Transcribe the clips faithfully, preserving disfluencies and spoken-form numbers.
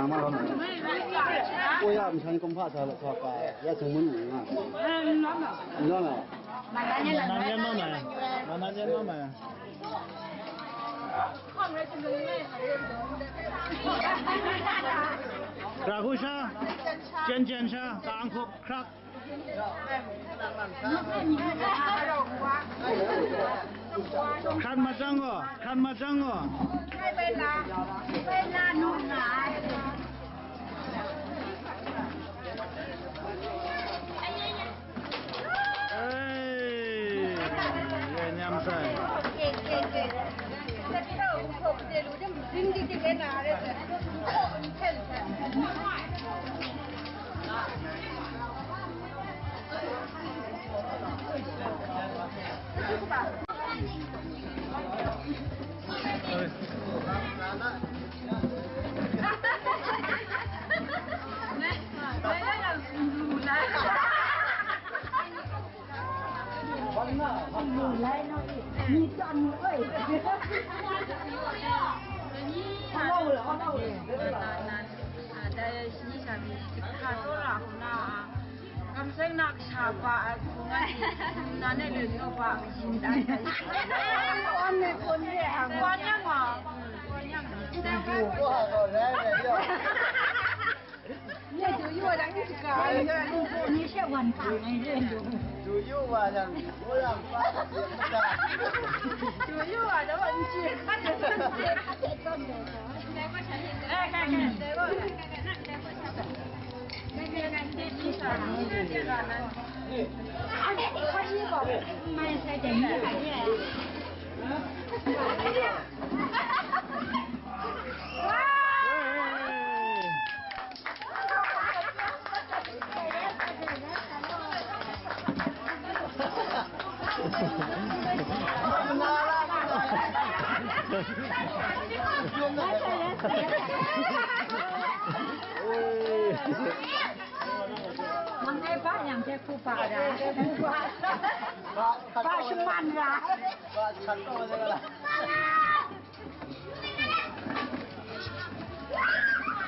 Mama lawm ai. O ya, masha ni kumhpa sa la sa pa, ya sung mun ni nga. Lawm ai. Mama ni lawm ai. Mama ni lawm ai. Hkra hku sha, jen jen sha, ka ang hkup, hkrak. Hkrat mat jang gaw, hkrat mat jang gaw. Ei, e nyam sai. Dai shi ni sha ni hkra tsawra hku na, kamsheng na kasha pa, a, hku nga ni, na ne le no pa, yin dai. Wan ne kon ye ang. Wan yang ma. Wan yang ma. Ye du yu wa dang ni shi ka. Ni she wan ka ngai le du. Du yu wa dang, wo yang pa, ye pa da. Du yu wa dang, wan chi. Kan de kan de. Eh, kan de. Mai sai de ni ka ye. Mangai ba yang je ku ba da. Ba, ba shi man ra. Ba, chan to de la.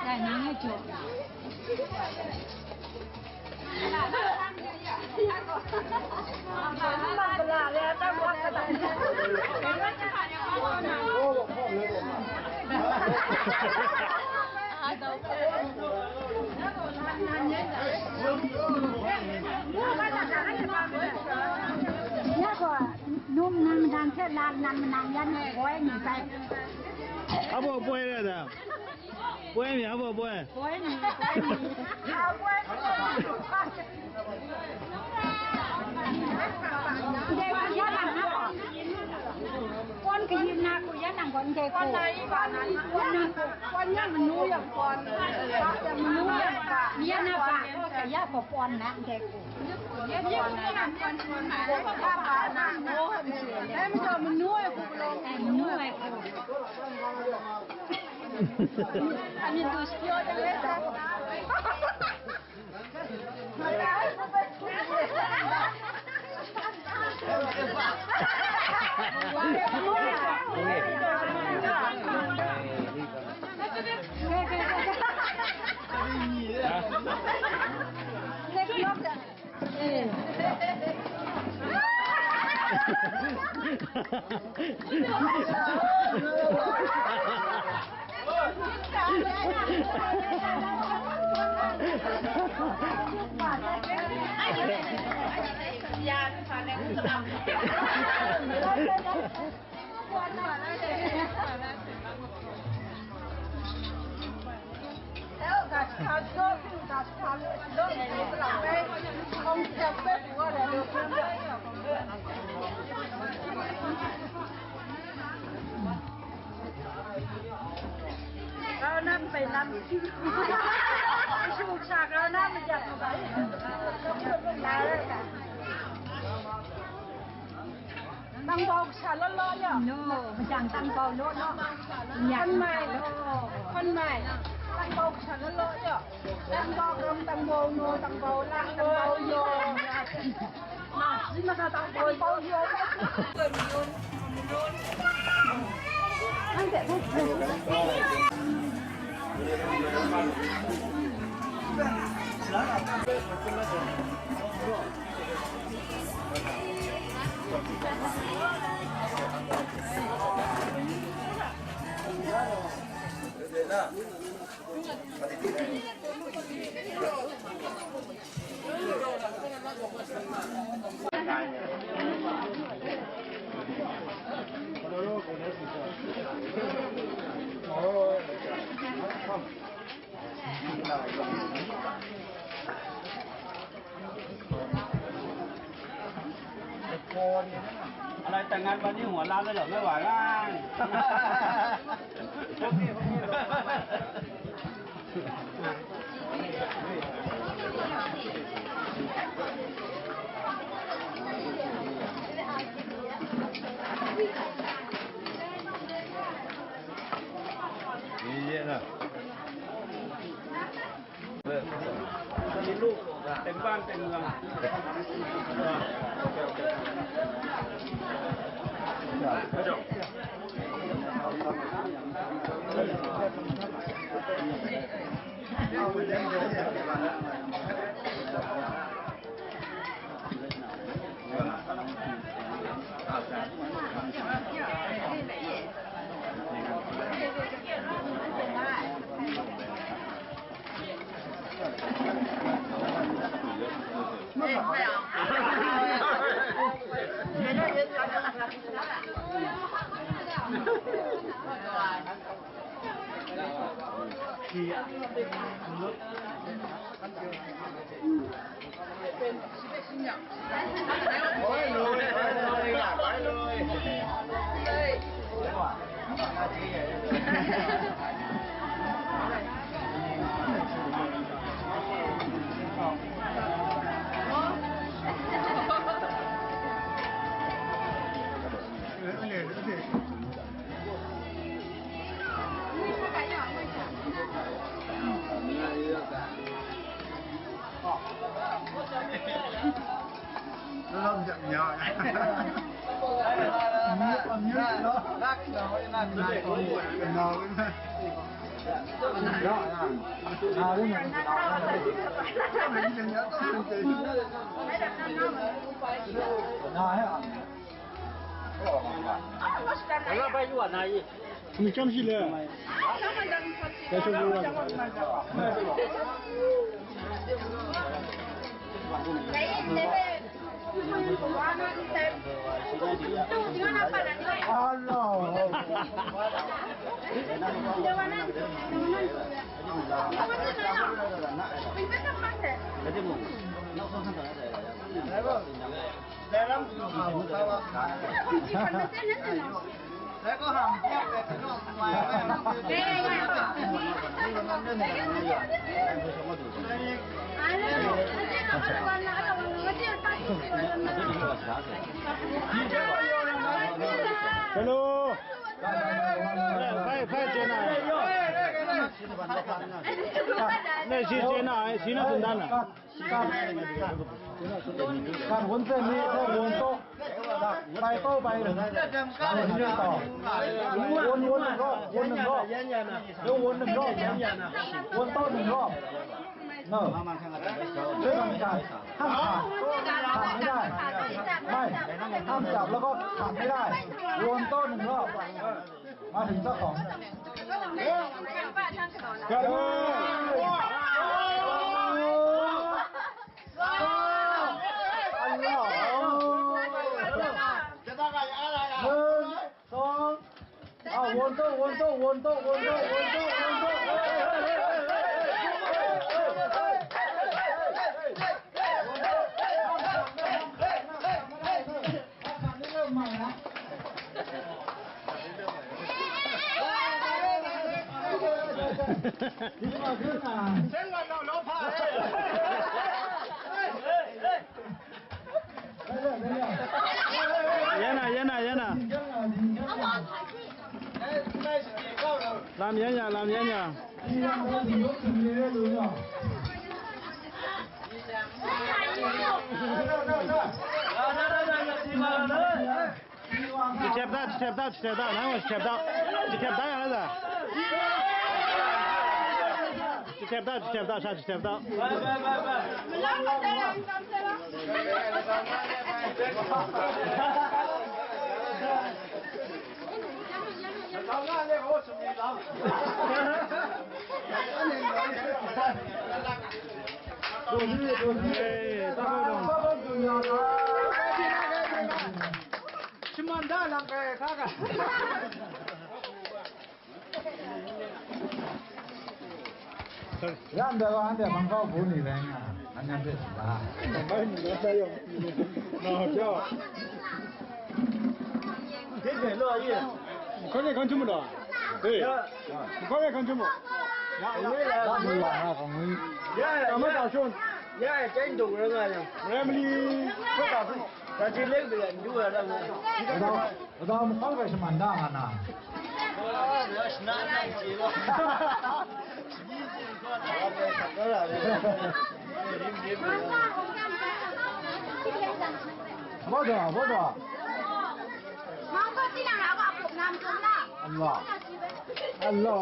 Dai nang e jaw. Ya ko, num nang dan hte la nan manang yan boi ni bai. Abo boi ra da. Boi mi, abo boi. Boi ni, boi ni. Ndai ku ya nang na. Kon kayin na ku ya nang gaw ndai ku. Kon na ku. Kon ya manu yang kon. Ba ya manu yang ba. Ya na ba ko ka ya ko kon na ndai ku. Ya kon na kon. Ba ba na ko. Ndai mi gaw manu ai ku long. Ai manu ai ku. Ani tu sio de le. Grau nam bai nam. Shu sha grau nam bai. Tang bau kasha law law ya. No, macang tang bau law law. Ya. Hkan mai. Hkan mai. Tang bau kasha law law ya. Tang bau ram, tang bau no, tang bau lang, tang bau yo. Na, di ma na tang bau yo. Ang de. อะไรแต่งงานวันนี้หัวล้านเลยเหรอ ไม่ไหวแล้ว นี่เยอะนะ เออ มีลูกเต็มบ้านเต็มเมือง Ni chyam shi le. Dai shawng ru wa. Allah. Hello. Fai, fai, Jenna. Ne, shi Jenna, shi na tun dan na. Kat, kat, won tsen ni, tsen won to. Kat, bai pau bai ring. Kat, won, won nang gaw, won nang gaw. Yo, won nang gaw. Won to nang gaw. No. Htai, htai, htai. Ham, ham. Ham ไม่ได้. ไม่. Ham จับแล้วก็ ham ไม่ได้. Won to nang gaw. มาถึงเจ้าของ ครับ หนึ่ง สอง เอา วนโต๊ะ วนโต๊ะ วนโต๊ะ วนโต๊ะ วนโต๊ะ วนโต๊ะ เริ่มใหม่นะ ဒီမှာ ခဏ ဆဲးဝါလောက် လောက်ဖား ရဲနာ ရဲနာ ရဲနာ လမ်းရဲညာ လမ်းရဲညာ ဒီမှာ ဒီလို ဒီလို ဒီလို ဒီမှာ တစ်ချက်သား တစ်ချက်သား တစ်ချက်သား နော် တစ်ချက်သား တစ်ချက်သား ရလား သား Jitep da, jitep da, sha jitep da. Shaman da lang kai hkra ga. Yan de wa, anhte bang kau bu ni rai nga, anhte hpe sa. Bai ni na sa yawng. Na hkyaw. Hkyen hkyen law ye. Hkawng e hkawng chyum law. Hey. Ya. Hkawng e hkawng chyum law. Ya, ya. Ya, ya. Ya, ya. Ya, ya. Ya, ya. Jai dong rai nga yang. Rai ma li. Hkawng ka hkawng. Sa ji leng de yan du la dang. Kadau, kadau mahkawng rai shaman da nga na. Bo da, bo da. Allah. Allah.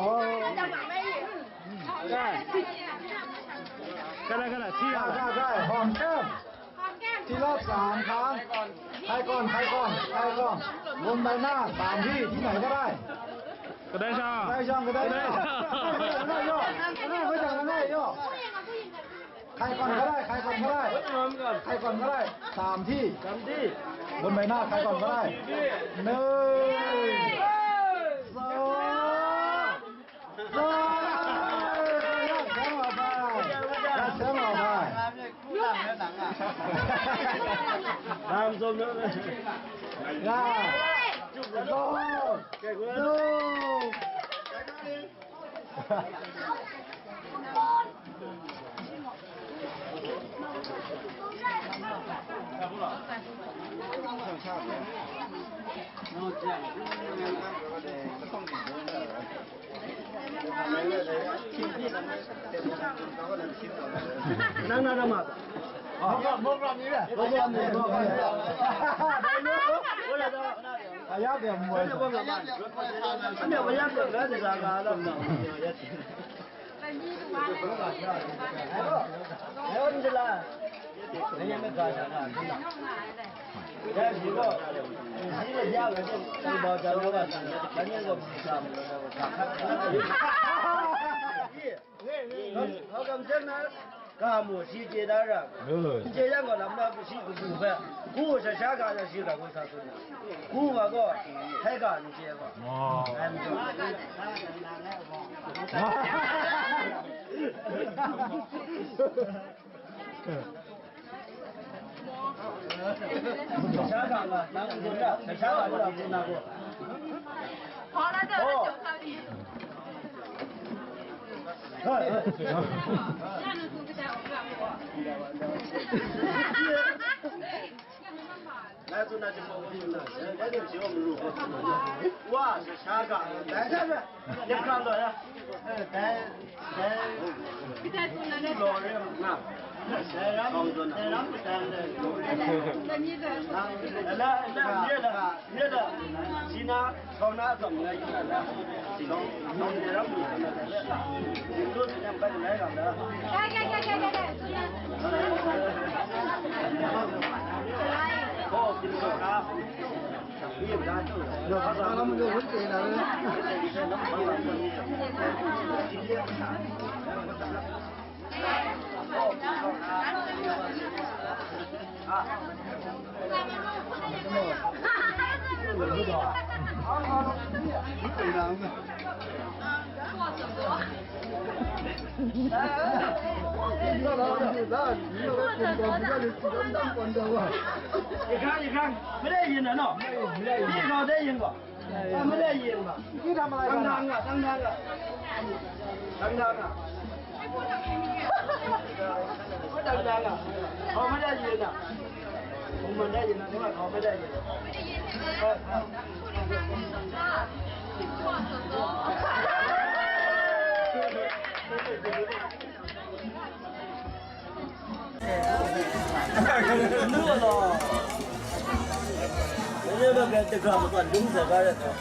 ได้ ได้ ได้ ได้ ได้ ได้ หอมแก้ม ทีละสามครั้ง ใครก่อน ใครก่อน ใครก่อน บนใบหน้าสามที่ ที่ไหนก็ได้ ก็ได้ช่าง ได้ช่าง ก็ได้ช่าง ได้ช่าง ก็ได้ช่าง ก็ได้ช่าง ก็ได้ช่าง ใครก่อนก็ได้ ใครก่อนก็ได้ ใครก่อนก็ได้ สามที่ สามที่ บนใบหน้า ใครก่อนก็ได้ หนึ่ง สอง สาม แชมป์ออกไป แชมป์ออกไป ตามชมแล้วนะ ได้ โอ้โห Nang na na ma ta. Mok ram, mok ram ni le. Mok ram ni, mok ram ni. Dai lo. Aya de mo. Ane wa ya ko ga de ga ga la ma. Ga mu shi chye da ra, n chye yang gaw lam na shi kagu hpe, gu sha sha ga na shi ga gu sa tsun na, gu ga gaw, htai ga n chye gaw, ai majaw. Sha ga nga, nang n tsun ra, sha ga nga, tsun na gaw. Wa, sha ga, dai sha ga, ya kan da ya. Dai, dai, dai, lo re, na. Dai ram, dai ram, dai ram. Na, na, na, ye la, ye la. Shi na, shawng na, shawng na, shawng, shawng ye ram, shawng na, shawng na, shawng na. Ikan, ikan, ไม่ได้ยินนะเนาะ ไม่ได้ยิน พี่เขาได้ยินเปล่า ไม่ได้ยินเปล่า พี่ทำอะไรกัน ดังๆอ่ะ ดังๆอ่ะ ดังๆอ่ะ ก็ดังๆอ่ะ เขาไม่ได้ยินอ่ะ ผมมันได้ยินนะ แต่ว่าเขาไม่ได้ยิน ไม่ได้ยินใช่ไหม เออ ครับ พูดอีกครั้งหนึ่งว่า มั่วสุดๆ မင်းတို့ကတက္ကရာမကဒုံးစကားတဲ့တော့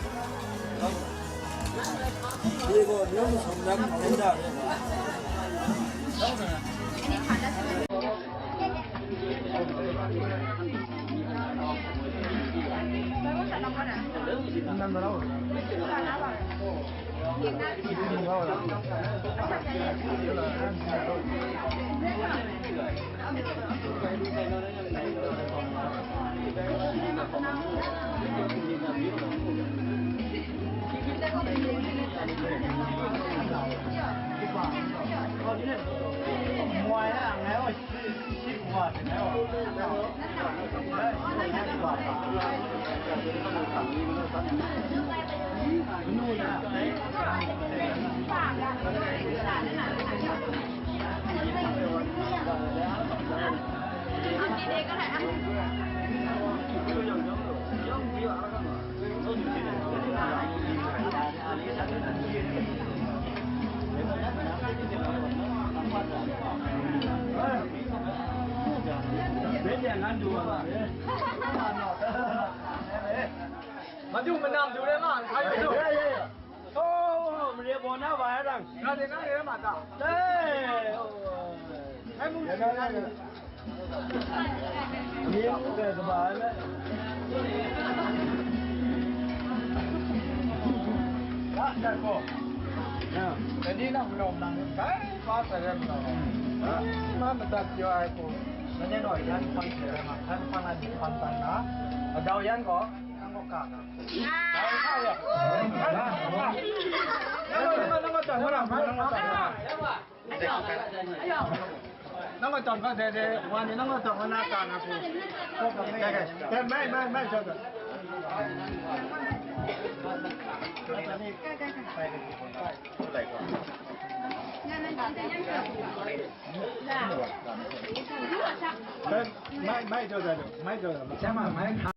ဒီကိုမျိုးစုံလမ်းထင်တာလေ Madu manam du re ma, hkai du. Oh, mare baw na wa ai rang. Ga de na re ma ta. Dai. Hai mu. Ni mu ga ga ba na. Ga na ko. Na. Ga ni na mu na. Kai ba sa re ma. Ma ma ta pyo ai ko. Na ne no yan pan se ma. Kan pan an pan tan na. Adau yan ko. Nang ko ka na. Nang ko tawn ka de de, wa ni nang ko tawn ka na ka na ku. Mai, mai, mai, mai. Mai, mai, mai.